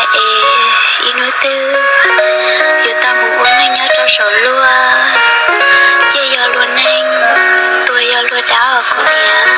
Es ib hnub twg yuav tau mus ua neej nyob rau saum luag, ciaj yog luag neeg, tuag yog luag dab os kuv niam.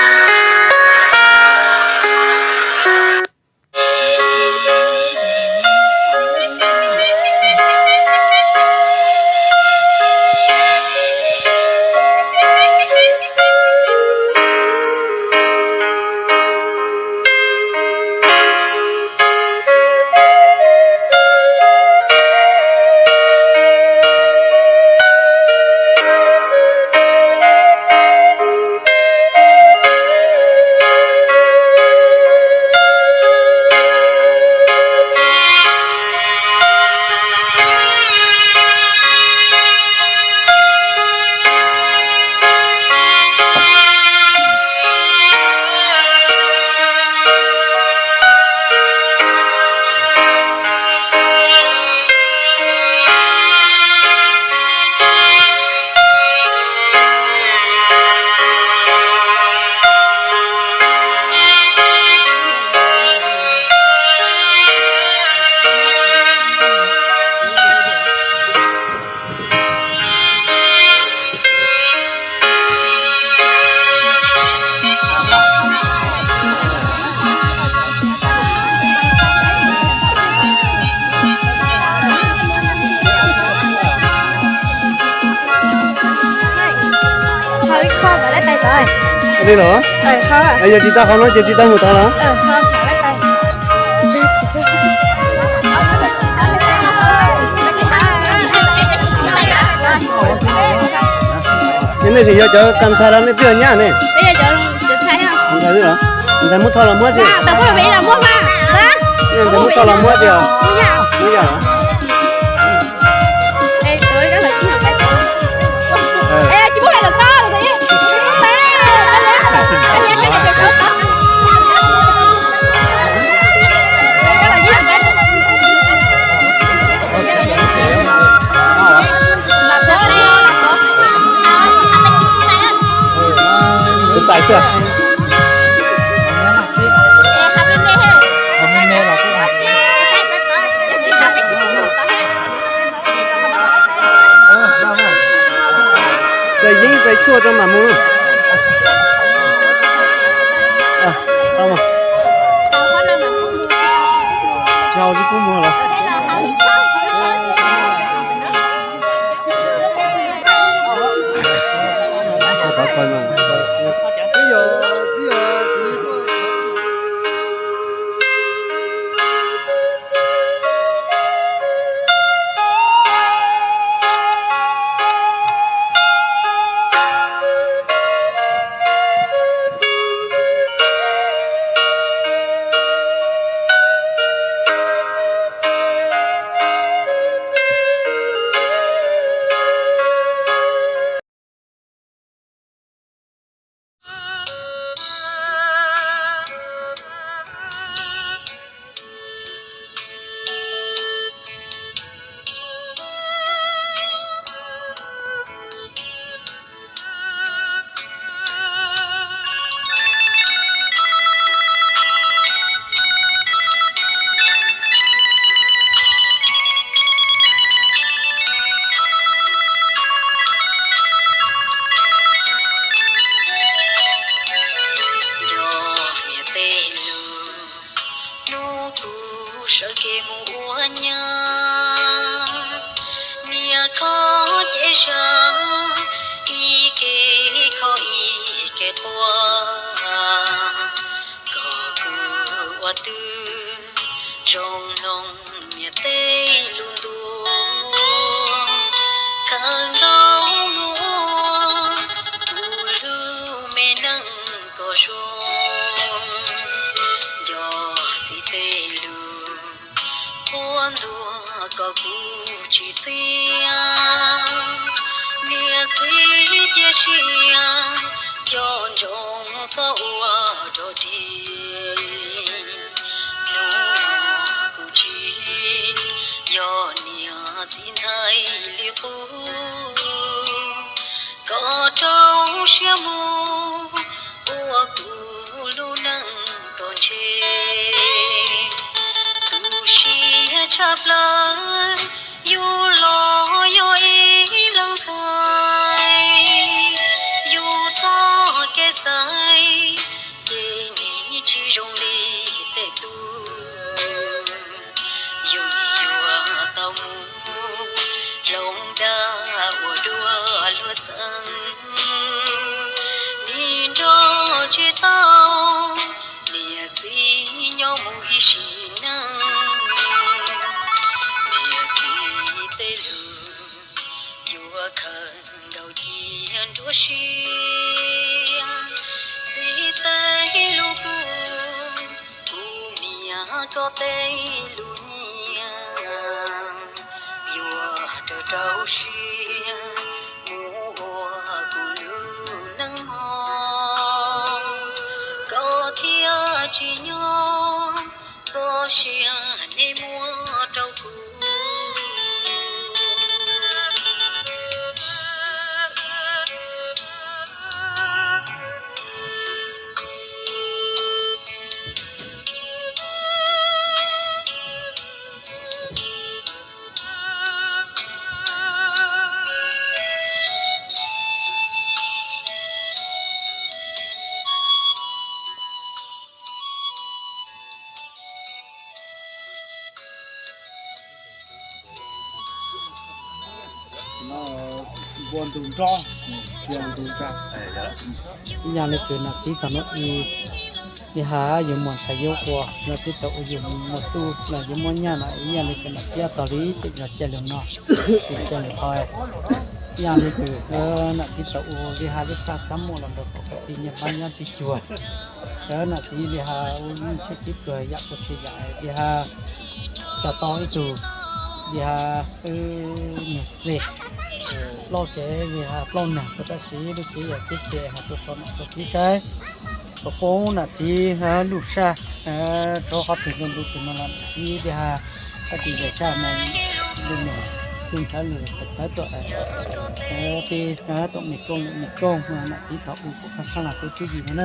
Li los? Yog tsis tau qhov no ces tsis tau mus tod los? Es nej tseem yog cov kas ntxhais los nej twb yog nyab ne? Ntxhais muab thauj los muab tsis? Ntxhais muab thauj los muab tsis? Muab yam los? Tus txais xwb. Txais yeeb txais tshuaj rau mam mus. Tsis hau tsis kub mus lawm. Nco niam tej lus, hnub kuv sawv kev mus ua nyab, niam kho ces zam ib ke kho ib ke quaj, kom kuv ua twg zoo mloog niam tej lus ntuas. Khaws nkauj mus ua kuv lub me neej kom zoo, nco txiv tej lus qhuab ntuas kom kuv tsis txiaj. Niam txiv cia siab, nco ntsoov txhob ua dog dig. Hnub no kuv tsis yog niam txiv ntxhais li qub, koj rau siab mus ua kuv lub neej tom ntse. Tu siab Tshaj plaws yus los yog ib leeg ntxhais, yus txoj kev xaiv ces nim tsis zoo li tej tub. Yus nim yuav tau mus hloov dag ua dua luag xeeb, nim nrog tsis tau niam txiv nyob mus ib sim neej. Niam txiv tej lus yuav khaws nkaus cia nruab siab, txiv tej lus kub, kuv niam koj tej lus nyiam, yuav rau rau siab mus ua kuv lub neej mog. Koj thiaj tsis nyob txoj sia nej muab rau kuv. Ib yam li kws nam txiv thaum no ib, li has yuav muaj ntxhais yuav ua, nam txiv tau ua yus muaj tub los yuav muaj nyab no, ib yam li kws nam txiv tau li ces yog caj lug no, ces caj lug ho. Ib yam li kws nam txiv tau ua li has lub sab xab muaj los nrog kom txiv nyiam pab nyob tsis cuag. Nam txiv li has ua neej sib kib pluag yam puas tsis yam li has tau tau ib tug li has wb niag txiv plaub tsev li has plaub nag, tab sis lub tsev yog tsev txias has rau saum nom rau txiv saib. Kom poob nam txiv lub sab, rau qhov twg ntu twg no los nam txiv li has, tab sis zais sab no lub nug tu nrhav lug txhais thawb tuaj, peb tuaj me koob me koob, nam txiv tau ua kuv qab sab los kuv tswv yim no na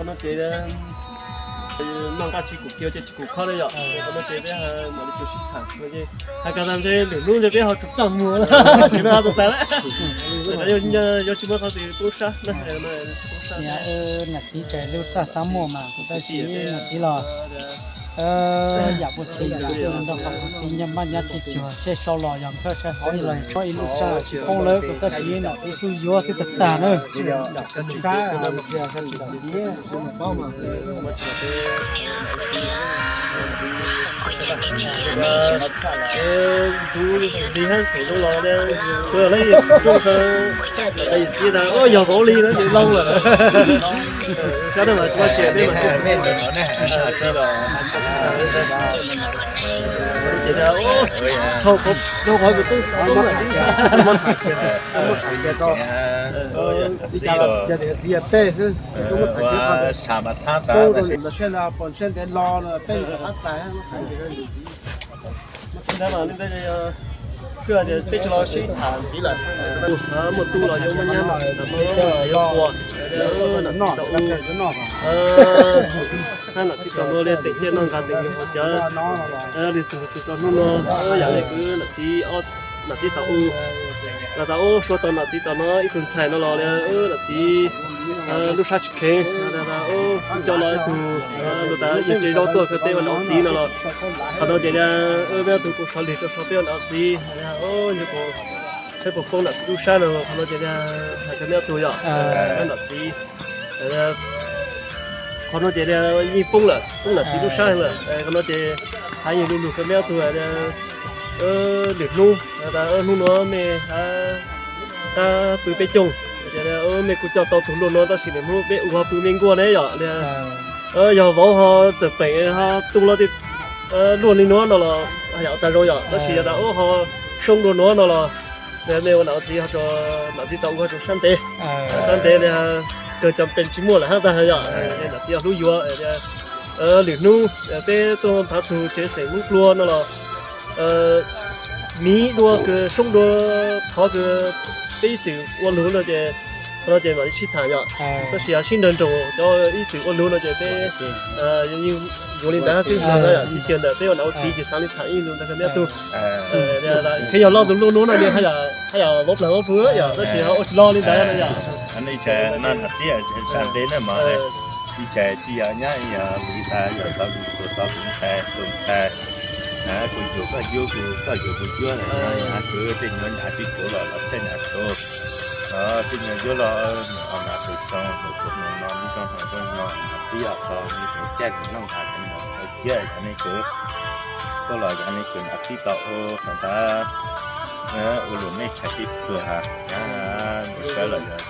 nam txiv na. Noj nqaj tsis kum kiag ces tsis kum khob li yom, qhov no ces peb mam li tus sib tham. Hais kag tag ntshe lwm hnub ntshe peb ho tsum txaj muag tab sis no tus tas lawm. Yuav tsis muaj qhov twg poob sab na. Nam txiv ces lub sab xab muaj mas kuv tab sis nam txiv los yam puas tsis yam nrog qhov kuv txiv nyiam pab nyob tsis cuag, seb sau los yog khawb saib hov los tsob ib lub sab tsis poob lawm, kuv tab sis nam txiv xub yuav xwb tag tag na. Ntxub li hab xeem zoo los li, kuv lawv rooj khaws, yim txiv tas yog vauv li na ces loo lawm. Sab na mas tsis muaj tsis peb mas. Ces dhau qhov, dhau qhov kuv tub tub lawm xwb. Txiv yog tej xwb, tub mas tham kiag qhov tias tub rau niam ntxawm siab ntawd pom ntsej ntev los no peb niam qab txais. Peb tsis los sib tham ntxiv lawm, muaj tub los yuav muaj nyab lawm, ntxhais yuav ua, nam txiv tau ua, nam txiv tau ua li teem ciaj noj nqaj teem nyuag hauv cawv li xwm xwm rau hnub no. Yam li kuv nam txiv, nam txiv tau ua, los tas ub suav tau nam txiv tau no ib tug ntxhais no los li nam txiv lub sab tsis kheev, kuv coj los ib tug, los tas ib tsev zaub tuaj kawg peb ua niam txiv no los, qhov no ces li wb ob tug kuj sawv lig rau saum peb ua niam txiv, peb puas poob nam txiv lub sab no, qhov no ces li hais rau neb ob tug yom, nam txiv, qhov no ces li yeej poob lawm, poob nam txiv lub sab lawm, qhov no ces hais yeej lu lug rau neb ob tug, lwm hnub, hnub no mej qab pw peb coog, mej kuj coj tau tug luaj no tab sis lwm hnub peb ua pw mej nkuaj ne yom li. Yog vauv ho txawm peem ho tu los luaj li nuav no los yog tag zoo yom, tab sis yog tas ub ho soob dua nuav no los mej ua nam txiv ho tso, nam txiv tau ua tso sab ntev, sab ntev li kawg cov peem tsis muaj lawm hab tag yom, nam txiv yog hlub yuav. Lwm hnub peb tuaj nphav txug tsev xeem Hmoob Pluag no los miv dua kws soob dua qhov kws peb ib txwm ua lug no ces no ces mam li sib tham yom. Tab sis yog sib nrog nroos cov ib txwm ua lus no ces peb yuav li ntawd xwb no, tsis cia ntawm peb ua niam ua txiv ces xav li tham ib lus ntawd rau neb tug. Qhia yog loj tus luj nub no nws haj yam vauv plag vauv pug yom, tab sis ua tsis loj li ntawd yom. Nej tsa na, nam txib sa ntev na mas ib tsa tsis yog nyab yog li tas yog tau tus tau tus ntxhais tus ntxhais. Kuv yuav koj yuav kuv, koj yuav kuv yuav lawm, kuv tej nyuag nyam tsis tsuav los los tej nyam tsuav. Tej nyuag yuav los mus o nam tus xyoo tus tub mus no ib zoo hmoov zoo no nam txib os, tau ib tus caij tus noog tas tus no ciaj yog nej kwv tuaj los yog nej kwv nam txib tau ua tau tas ua lus nej tshais tib pluag has, ua sawb los yog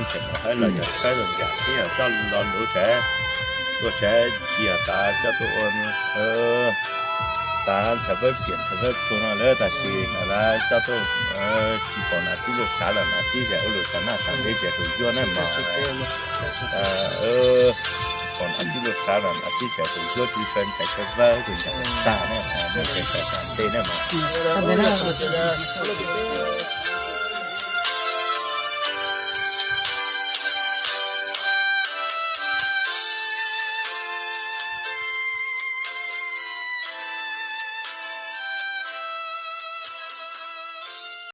ntshai mus hawb los yog sawb los yog tib yog coj los lus tshais, ua tshais yog tas coj tuaj ua tas ntxhais vawb piam ntxhais vawb pug no lawm tab sis nam coj tuaj tsis pom nam txib lub sav los nam txib zam ua lus xav naj xav ntev zam tus yuav na mas tsis pom nam txib lub sav los nam txib zam tus yuav tsis sawv ntxhais sawv vawb tus ntxhais tag na, nej tsa sa ntev na mas